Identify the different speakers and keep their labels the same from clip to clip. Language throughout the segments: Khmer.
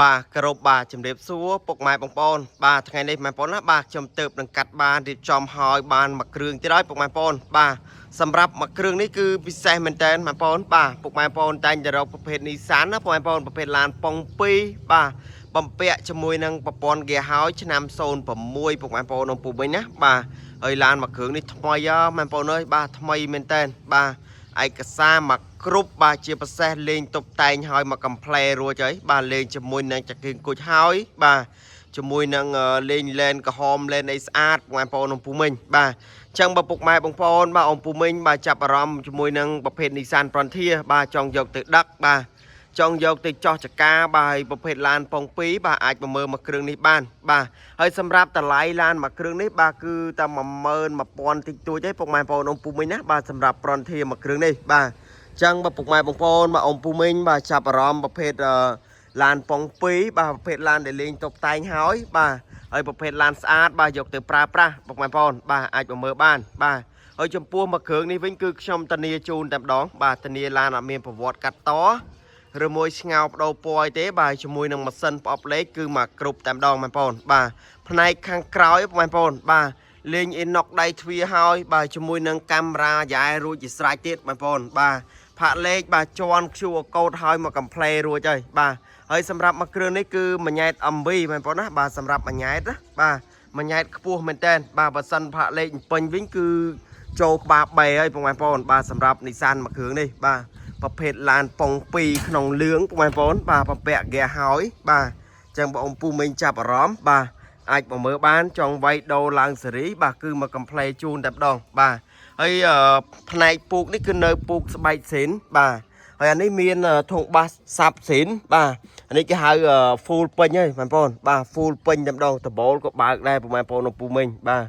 Speaker 1: បាទគោរពបាទជំរាបសួរពុកម៉ែបងប្អូនបាទថ្ងៃនេះម៉ែបងប្អូនណាបាទខ្ញុំទៅនឹងកាត់បានរៀបចំហើយបានមួយគ្រឿងទៀតហើយពុកម៉ែបងប្អូនបាទសម្រាប់មួយគ្រឿងនេះគឺពិសេសមែនតើម៉ែបងប្អូនបាទពុកម៉ែបងប្អូនតែងតែរកប្រភេទ Nissan ណាពុកម៉ែបងប្អូនប្រភេទឡានប៉ុង2បាទបំពាក់ជាមួយនឹងប្រព័ន្ធហ្គាហើយឆ្នាំ06ពុកម៉ែបងប្អូនក្នុងពូវិញណាបាទហើយឡានមួយគ្រឿងនេះថ្មីហ៎ម៉ែបងប្អូនអើយបាទថ្មីមែនតើបាទ ឯកសារមកគ្រប់បាទជាពិសេសលេងតុបតែងហើយមកកំ pl ែរួចហើយបាទលេងជាមួយនឹងចង្គៀងគុជហើយបាទជាមួយនឹងលេងលែនក្រហមលែនអីស្អាតបងប្អូនអំពូមីងបាទអញ្ចឹងបើពុកម៉ែបងប្អូនបាទអំពូមីងបាទចាប់អារម្មណ៍ជាមួយនឹងប្រភេទ Nissan Frontier បាទចង់យកទៅដឹកបាទចង់យកទៅចោះចកាបាទហើយប្រភេទឡានប៉ុង2បាទអាចប្រមើលមកគ្រឿងនេះបានបាទហើយសម្រាប់តម្លៃឡានមួយគ្រឿងនេះបាទគឺតែ11000តិចតួចទេពុកម៉ែបងប្អូនអ៊ំពូមីងណាបាទសម្រាប់ Frontier មួយគ្រឿងនេះបាទអញ្ចឹងបើពុកម៉ែបងប្អូនបាទអ៊ំពូមីងបាទចាប់អារម្មណ៍ប្រភេទឡានប៉ុង2បាទប្រភេទឡានដែលលេងតុបតែងហើយបាទហើយប្រភេទឡានស្អាតបាទយកទៅប្រើប្រាស់ពុកម៉ែបងប្អូនបាទអាចប្រមើលបានបាទហើយចំពោះមួយគ្រឿងនេះវិញគឺខ្ញុំធានាជូនតែម្ដងបាទធានាឡានអត់មានប្រវត្តិកាត់ត ឬមួយឆ្ងោបដូរពណ៌អីទេបាទជាមួយនឹងម៉ាស៊ីនផ្អប់លេខគឺមកគ្រប់តែម្ដងបងប្អូនបាទផ្នែកខាងក្រោយបងប្អូនបាទលេងអ៊ីណុកដៃទ្វារហើយបាទជាមួយនឹងកាមេរ៉ាយ៉ែរួចជាស្រេចទៀតបងប្អូនបាទផាកលេខបាទជន់ QR code ហើយមកកំ pl រួចហើយបាទហើយសម្រាប់មួយគ្រឿងនេះគឺមួយញ៉ែត MV បងប្អូនណាបាទសម្រាប់មួយញ៉ែតណាបាទមួយញ៉ែតខ្ពស់មែនតើបាទបើសិនផាកលេខពេញវិញគឺចូលក្បាល3ហើយបងប្អូនបាទសម្រាប់ Nissan មួយគ្រឿងនេះបាទ ប្រភេទឡានប៉ុង2ក្នុងលឿងបងប្អូនបាទបំពាក់ហ្គាហើយបាទអញ្ចឹងបងពូមីងចាប់អារម្មណ៍បាទអាចមកមើលបានចង់វាយដូរឡើងសេរីបាទគឺមកកំ pl ជូនតែម្ដងបាទហើយផ្នែកពូកនេះគឺនៅពូកស្បែកសេនបាទហើយអានេះមានធុងបាសសាប់សេនបាទអានេះគេហៅ full ពេញហើយបងប្អូនបាទ full ពេញតែម្ដងដបូលក៏បើកដែរបងប្អូនពូមីងបាទ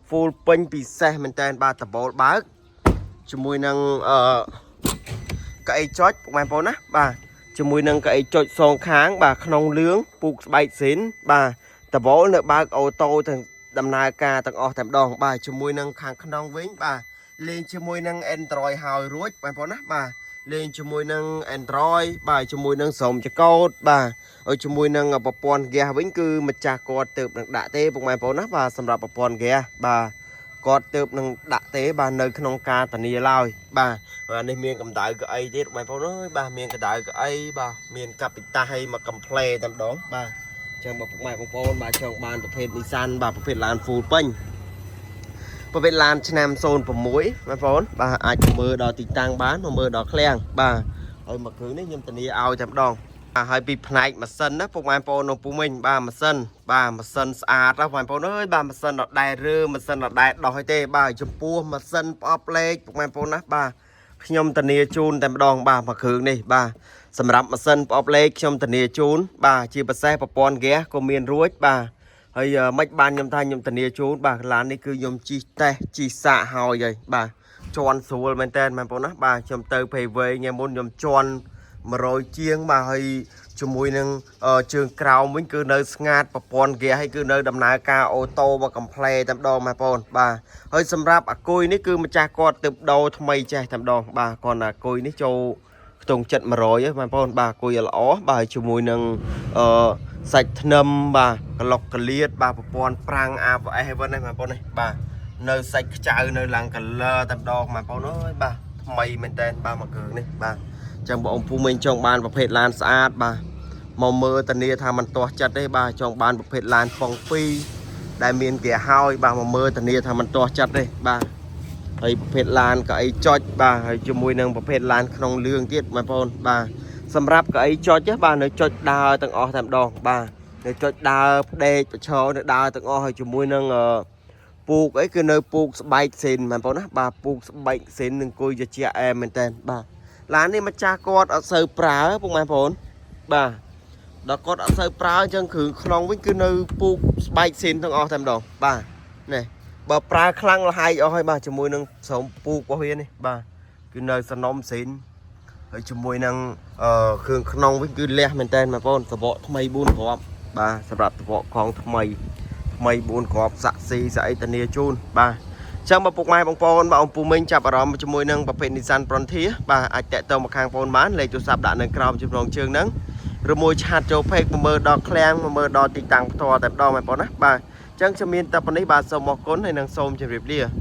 Speaker 1: full ពេញពិសេសមែនតើបាទដបូលបើកជាមួយនឹងអឺ កៅអីចុចពុកម៉ែបងប្អូនណាបាទជាមួយនឹងកៅអីចុចសងខាង បាទក្នុងលឿងពូកស្បែកស៊ីនបាទដបូលនៅបើក auto ទាំងដំណើរការទាំងអស់តែម្ដង បាទជាមួយនឹងខាងក្នុងវិញបាទលេងជាមួយនឹង Android ហើយរួចបងប្អូនណាបាទលេងជាមួយនឹង Android បាទជាមួយនឹងស្រោមចកោតបាទហើយជាមួយនឹងប្រព័ន្ធហ្គាសវិញគឺម្ចាស់គាត់ទៅនឹងដាក់ទេពុកម៉ែបងប្អូនណាបាទសម្រាប់ប្រព័ន្ធហ្គាសបាទគាត់ទៅនឹងដាក់ទេបាទនៅក្នុងការធានាឡើយបាទ បាទនេះមានកម្ដៅកៅអីទៀតបងប្អូនអើយបាទមានកដៅកៅអីបាទមានកាពីតាឲ្យមកកំ pl តែម្ដងបាទអញ្ចឹងបើពុកម៉ែបងប្អូនបាទចង់បានប្រភេទ Nissan បាទប្រភេទឡាន full ពេញប្រភេទឡានឆ្នាំ06បងប្អូនបាទអាចមកមើលដល់ទីតាំងបានមកមើលដល់ឃ្លាំងបាទហើយមួយគ្រឿងនេះខ្ញុំធានាឲ្យតែម្ដងបាទហើយពីផ្នែកម៉ាស៊ីនណាពុកម៉ែបងប្អូននៅពូមិញបាទម៉ាស៊ីនបាទម៉ាស៊ីនស្អាតណាបងប្អូនអើយបាទម៉ាស៊ីនដដែលរើម៉ាស៊ីនដដែលដោះឲ្យទេបាទចំពោះម៉ាស៊ីនផ្អប់លេខពុកម៉ែបងប្អូនណាបាទ ខ្ញុំធានាជូនតែម្ដងបាទមួយគ្រឿងនេះបាទសម្រាប់ម៉ាស៊ីនផ្អប់លេខខ្ញុំធានាជូនបាទជាពិសេសប្រព័ន្ធហ្គាសក៏មានរួចបាទហើយមិនបានខ្ញុំថាខ្ញុំធានាជូនបាទឡាននេះគឺខ្ញុំជីកតេស្តជីកសាកហើយហើយបាទជន់ស្រួលមែនតើបងប្អូនណាបាទខ្ញុំទៅភ័យវែងថ្ងៃមុនខ្ញុំជន់100ជាងបាទហើយជាមួយនឹងជើងក្រោមវិញគឺនៅស្ងាត់ប្រព័ន្ធហ្គាសហើយគឺនៅដំណើរការ auto មកកំ pl តែម្ដងបងប្អូនបាទហើយសម្រាប់អាគុយនេះគឺម្ចាស់គាត់ទើបដូរថ្មីចេះតែម្ដងបាទគាត់អាគុយនេះចូលខ្ទង់ចិត្ត100ហ៎បងប្អូនបាទគុយល្អបាទជាមួយនឹងអឺសាច់ធ្នឹមបាទក្លុកកលៀតបាទប្រព័ន្ធប្រាំង ABS វិញនេះបងប្អូននេះបាទនៅសាច់ខ្ចៅនៅឡើង color តែម្ដងបងប្អូនអើយបាទថ្មីមែនតើបាទមួយគ្រឿងនេះបាទចឹងបងអូនពូមីងចង់បានប្រភេទឡានស្អាតបាទមកមើលធានាថាมันទាស់ចិត្តទេបាទចង់បានប្រភេទឡានប៉ុង2ដែលមានហ្គាហើយបាទមកមើលធានាថាมันទាស់ចិត្តទេបាទហើយប្រភេទឡានកៅអីចុចបាទហើយជាមួយនឹងប្រភេទឡានក្នុងលឿងទៀតបងប្អូនបាទសម្រាប់កៅអីចុចបាទនៅចុចដើរទាំងអស់តែម្ដងបាទនៅចុចដើរផ្ដេកប្រឈរនៅដើរទាំងអស់ហើយជាមួយនឹងពូកអីគឺនៅពូកស្បែកសេនបងប្អូនណាបាទពូកស្បែកសេននឹងអង្គុយជាជាអែមមែនតើបាទឡាននេះម្ចាស់គាត់អត់សូវប្រើពុកម៉ែបងប្អូនបាទដល់គាត់អត់សូវប្រើអញ្ចឹងគ្រឿងក្នុងវិញគឺនៅពូកស្បែកសេនទាំងអស់តែម្ដងបាទនេះបើប្រើខ្លាំងលហែកអស់ហើយបាទជាមួយនឹងស្រោមពូករបស់វានេះបាទគឺនៅសនំសេនហើយជាមួយនឹងអឺគ្រឿងក្នុងវិញគឺលះមែនតើបងប្អូនសបកថ្មី4គ្រាប់បាទសម្រាប់សបកខងថ្មីថ្មី4គ្រាប់សាក់ស៊ីស្អីធានាជូនបាទចឹងបើពុកម៉ែបងប្អូនបាទអង្គពូមីងចាប់អារម្មណ៍ជាមួយនឹងប្រភេទ Nissan Frontier បាទអាចតាក់ទងមកខាងបងប្អូនបានលេខទូរស័ព្ទដាក់នៅក្រោមចំណងជើងហ្នឹង ឬមួយ chat ចូល page មកមើលដល់ឃ្លាំងមកមើលដល់ទីតាំងផ្ទាល់តែម្ដងបងប្អូនណាបាទអញ្ចឹងខ្ញុំមានតែប៉ុណ្នេះបាទសូមអរគុណហើយនិងសូមជម្រាបលា។